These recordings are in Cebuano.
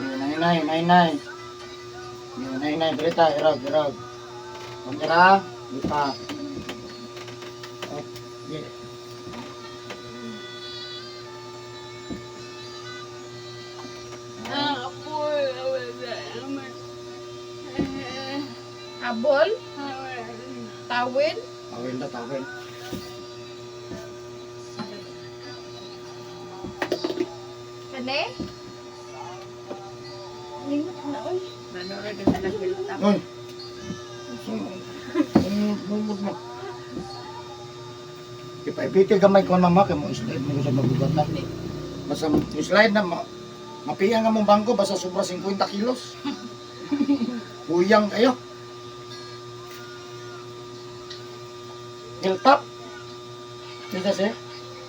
Nay, nay, nay, nay. Nay, nay, balita, irog, irog. Okay ra, di pa. Oh, di. Habol? Tawin? Tawin na, tawin. Kane? Ningot na, oy. Manora ka na hilta. Uy! Sumod mo. Ipaipiti gamay ko mama kay mo slide mo sa magugat na. Basta mo slide na ma mapiya nga mong bangko basta sobra 50 kilos. Kuyang kayo. Hilltop. Kita siya?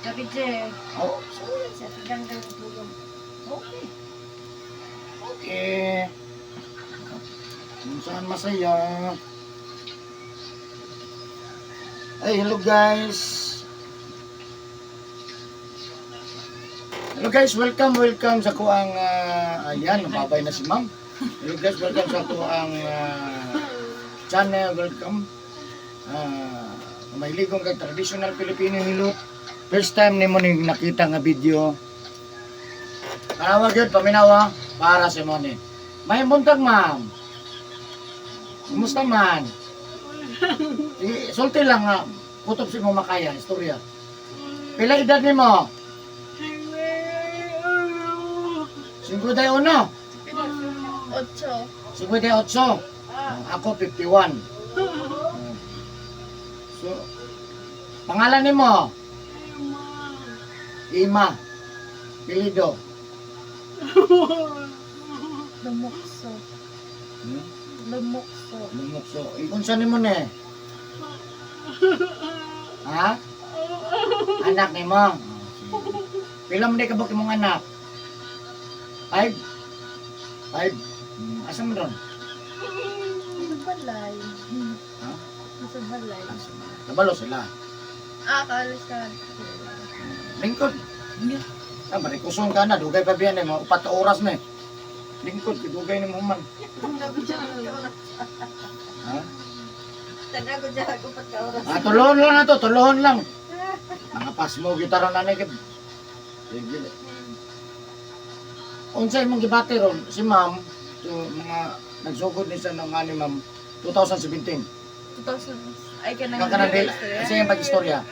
Sabi siya, Oh, sorry. sa ganda ng tulog. Okay. Okay. Kung saan masaya. Ay, hello guys. Hello guys, welcome, welcome sa kuang ayan, nababay na si ma'am. Hello guys, welcome sa kuang channel, welcome. Kung mahilig kay traditional Filipino hilot. First time nimo ning nakita nga video. Tanawa gyud paminawa para si Moni. May buntag, ma'am. Kumusta man? Sige, sulti lang nga. Kutob si mo makaya, istorya. Pila edad nimo? 51. Otso. 58. Ako 51. So, pangalan nimo? Ima. Pilido. Lumukso. Hmm? Lumukso. Lumukso. Ikunsa nimo ni? Ha? Anak nimo? Oh, sige. Pila man di ka imong anak? Five? Five? Asa man ron? Sa balay. Ha? Sa balay. Asa man? Kabalo sila. Ah, kalis ka. Lingkod. Ah, marikuson ka na. Dugay pa biyan eh. Mga 4 ka oras na eh. Lingkod, dugay ni mo man. Ha? Tanda ko dyan, ako pagka-oras. Ah, tulohon lang na to, tulohon lang. Mga pasmo gitaro na ni kay. Sige. Unsa imong gibati ron si ma'am to mga nagsugod ni siya ng ani ma'am 2017. 2000. Ay, kanang Ikaw ka na di, kasi yung pag-istorya.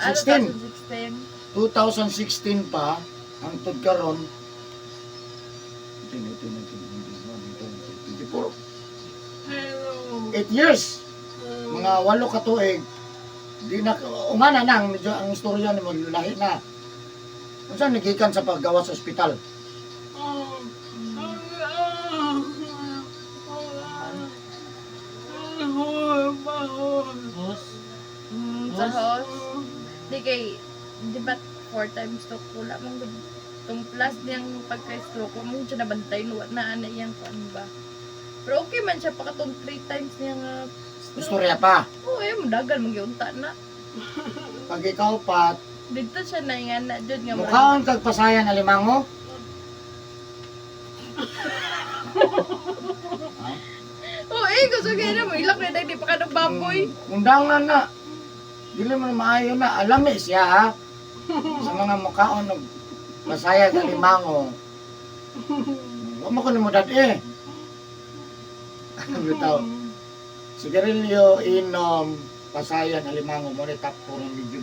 Ah, 16. 2016. 2016 pa hangtod karon 18, 18, 19, 20, 24. 8 years. Mga 8 ka tuig. Di na ungana nang medyo ang istorya nimo lahi na. Unsa nagikan sa paggawas sa ospital? Boss. Sa house. Di kay, di ba four times to kula mong gud tong plus niyang pagka-stroke ko mo siya nabantay no na ana iyang kuan ba. Pero okay man siya pa katong three times niya nga stroke. Istorya pa. Oo, eh, mudagal magyunta na. Pag ikaw pa, Dito siya na nga na jud nga murag- mukhaon kag pasayan alimango. Oo, eh, gusto kaya na mo ilak na di pa ka ng baboy. Undangan na. Dili man maayo na. Alam eh siya ha. Sa mga mukhaon og pasaya kag alimango. Wa mo ko nimo dad eh. Bitaw. Sigarilyo, inom, pasayan, alimango mo ni top 4 ng medyo.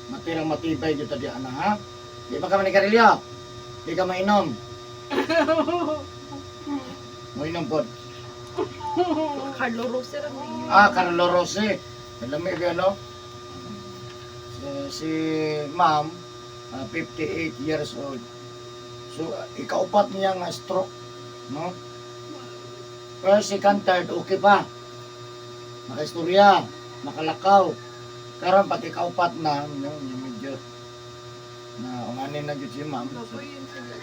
Matirang matibay gyud ta di ana ha. Di ba ka manigarilyo? Di ka mainom. Moinom pod. Carlo Rose ra ni. Ah, Carlo Rose. Alam mo yun, no? So, si ma'am, 58 years old. So, ikaupat niya nga stroke. No? First, second, third, okay pa. Makaistorya, makalakaw. Karon pag ikaupat na, no, yung medyo na unganin na gyud si ma'am. So, Baboy yun sila.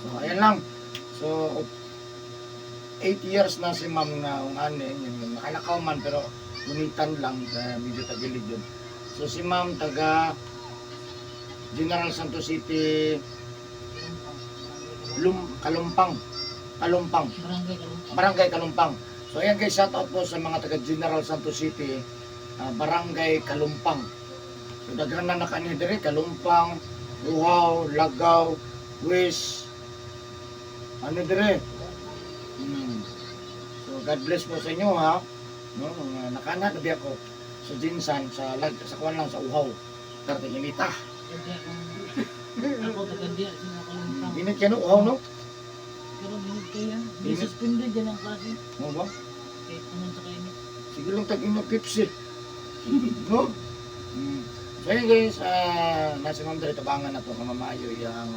So, ayan lang. So, 8 years na si ma'am na ungani, yun, nakalakaw man pero gunitan lang, kaya medyo tagilid yun. So, si ma'am taga General Santos City, Kalumpang. Kalumpang. Barangay Kalumpang. Barangay Kalumpang. So ayan guys, shout out po sa mga taga General Santos City, Barangay Kalumpang. So daghan na nakani diri, Kalumpang, Uhaw, Lagaw, Wis. Ano dire? So God bless po sa inyo ha. No, mga nakana gabi ako sa Jinsan sa lag sa kuan lang sa Uhaw. Karte imita. Kaya ako taga diya sa Kalumpang. Init kay no Uhaw no? Pero minute kaya. Init. Suspended dyan ang klase. Mo ba? Kahit naman sa kainit. Sige lang tag ino Pepsi. No? So yun guys, nasa Ma'am Dre, tabangan na to, kamamayo yung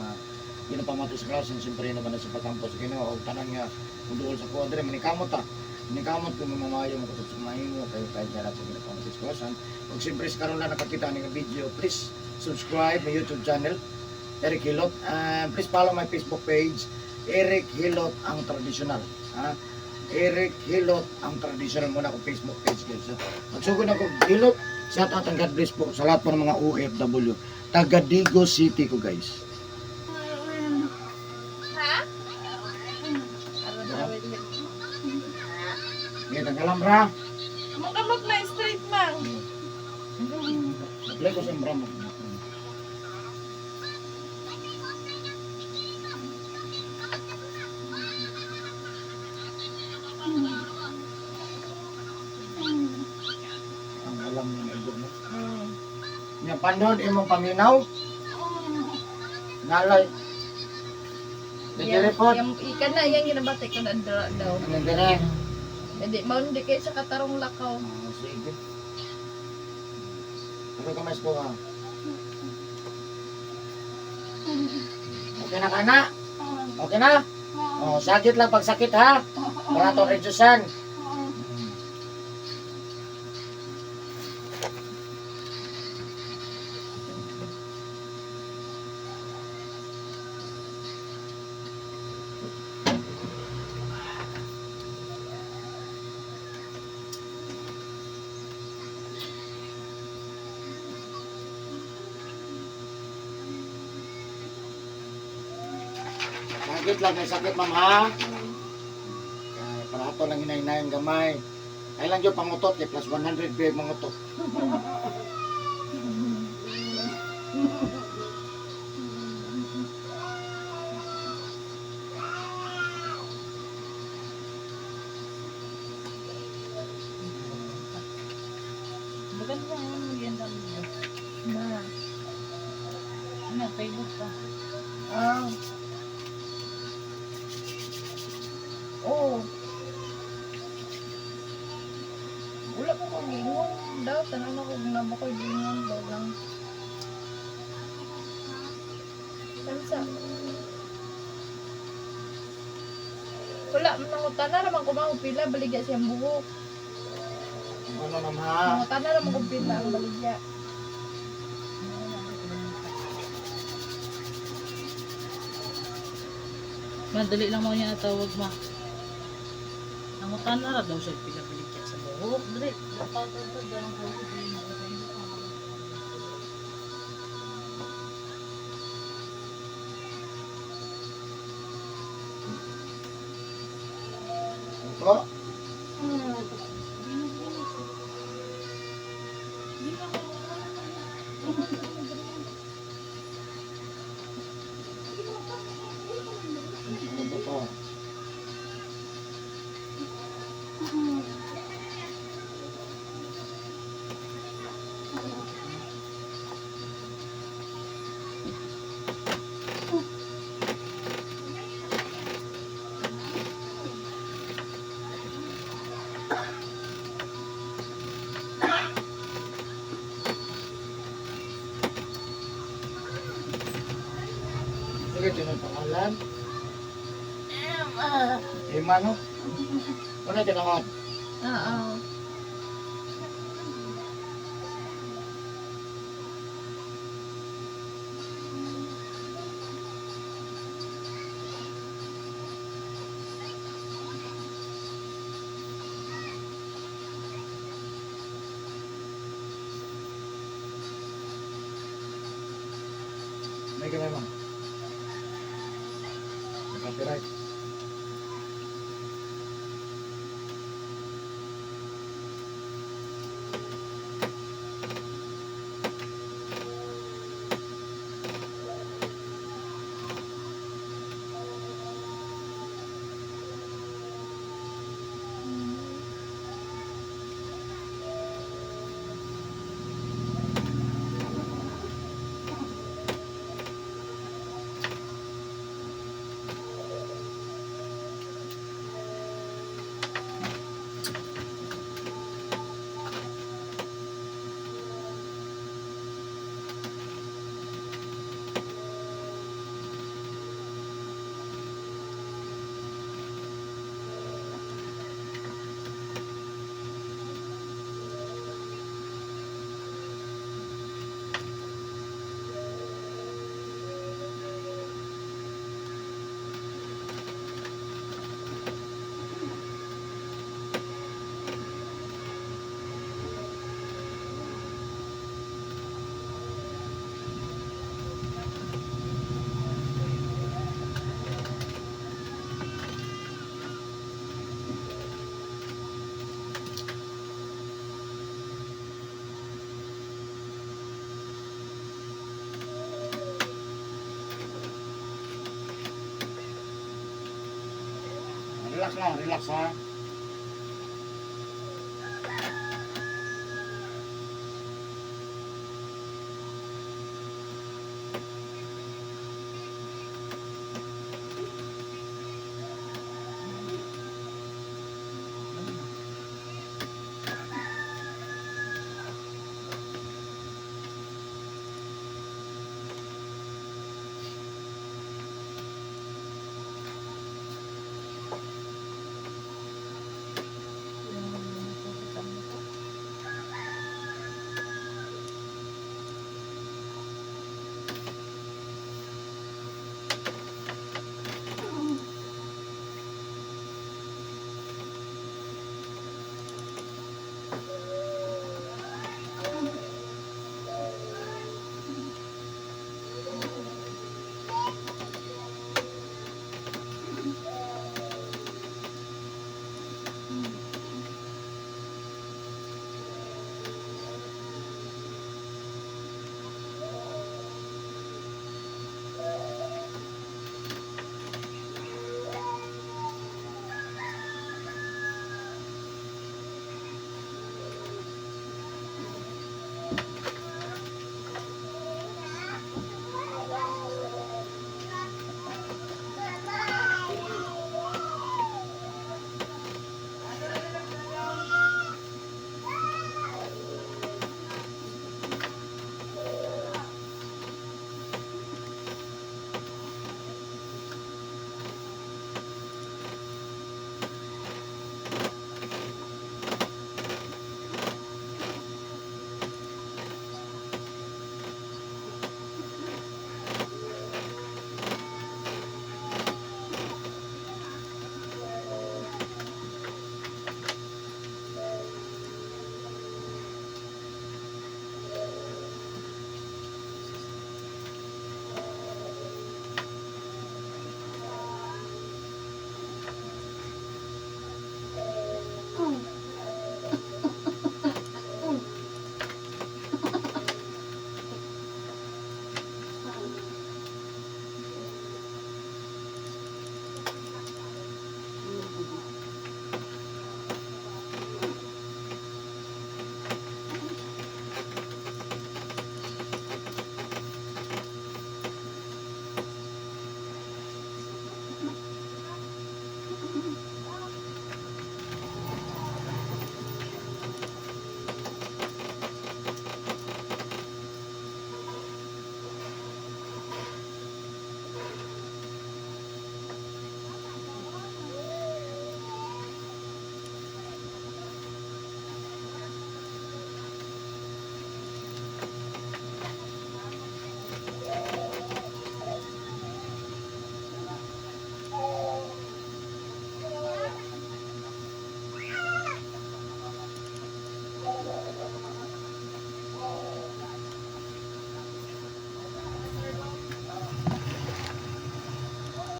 ginapamato sa klase, siyempre naman na sa patampo sa Ginoo, og tanan nga muduol sa kuha dre, manikamot ta. Manikamot kung mamamayo mo sa mahimo, kayo kahit nga sa ginapamato sa klase. Og siyempre sa karon lang nakakita ni nga video, please subscribe my YouTube channel, Eric Hilot, and please follow my Facebook page, Eric Hilot ang tradisyonal. Ha? Eric Hilot ang traditional muna akong Facebook page guys. So, magsugod ako Hilot. Shout out and God bless po sa lahat po ng mga OFW. Taga Digo City ko guys. Ha? Aron na wala. Ngayon, tanggalam ra. Mangkamot na straight mang. Apply ko sa imbra mo. Ang alam niya na mo. Nya pandon imong paminaw. Nalay. Dito po. Yang ikan na yang ginabatay ko na dra daw. Ano dire? Hindi mao hindi kay sa katarong lakaw. Ah, sige. Pero kamay ko ha. Okay na ka na? Okay na? Oh, sakit lang pag sakit ha. Para to reducean. Sakit lang, may sakit ma'am ha. Kaya para ato lang hinay-hinayang gamay. Ay lang yun pangutot kay plus 100 babe mangutot. Maganda nga maganda video. Na. Ano, Facebook pa. Ah. Oh. Wala ko kong gingon. Daw, tanan ako na ba ko gingon daw lang. Kansa. Wala, nangutana raman ko mga pila, baligya siyang buhok. Ano ma'am ha? Nangutana raman ko pila ang baligya. Madali lang mo niya tawag ma. Nangutan na ra daw siya pinabaligya sa buhok. Dali, napatawag daw ang buhok. Ito. Ano to? Sige, ito yung pangalan. Emma, no? Ano ito naman? Oo. May gamay, ma'am. Copyright. Relax lang, relax ha.